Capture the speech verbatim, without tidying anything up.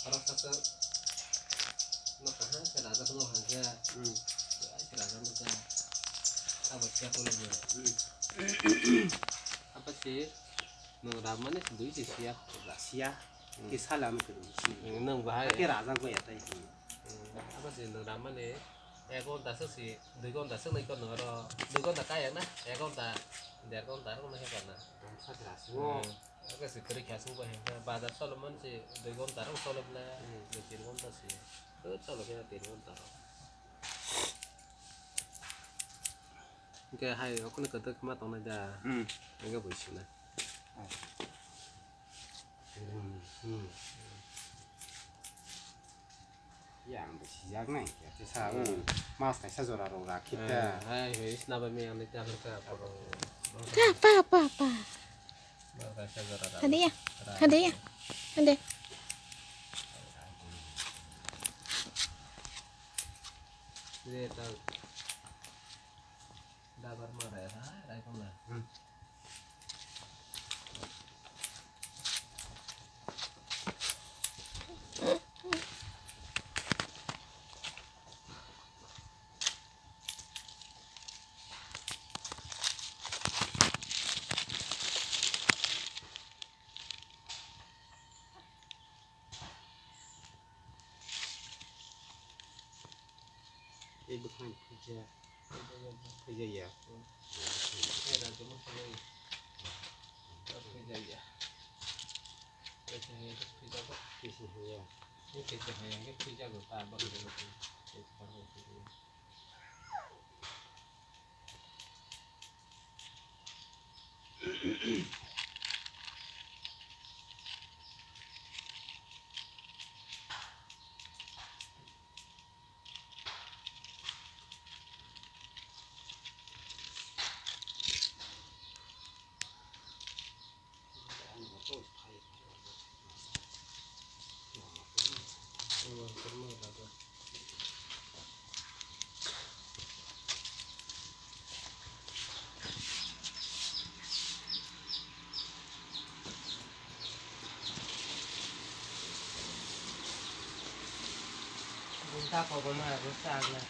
Oro kha khe no kaham khe raja no hanja. Hmm. Ai khe raja no ja. Abo siya ko le. Hmm. Apa si no ramane si dui si siya. Siya. Hmm. Ki sala me ke dui si. Hmm, nang bahai. Ke raja ko ya tai. Hmm. Apa si no ramane ek ghonta se si dui ghonta se nai ko no ro. Dui ghonta kaya na. Ek ghonta der ghonta ro na he ko na. Sa si raja. Hmm. Aga si kwrwi kha sung bai hwnkhe bazar cholo man si dui ghonta rok cholo bwle, hmm, dui tin ghonta si. Cholo khe tin ghonta rok. Hwnkhe hai okhorni kwtwk ma tongnai da. Hmm. Hwnkhe bui sina. Hmm. Hmm. Yang bo sijak nai, ya, te sa, hmm, mas kaisa jora rok rakhi ta. Eh, hai, hai, sna bai me ang ta ka poro. Pa, pa, pa, pa. Mas kaisa jora rok. Hade ya, hade ya, hade. Ye ta. Dabar ma rai, hai, rai ko na. Hmm. Tei bwkhani phaija, phaija ya. Phaija ya. Phaija ya. Bunta kobo ma rwsa agna.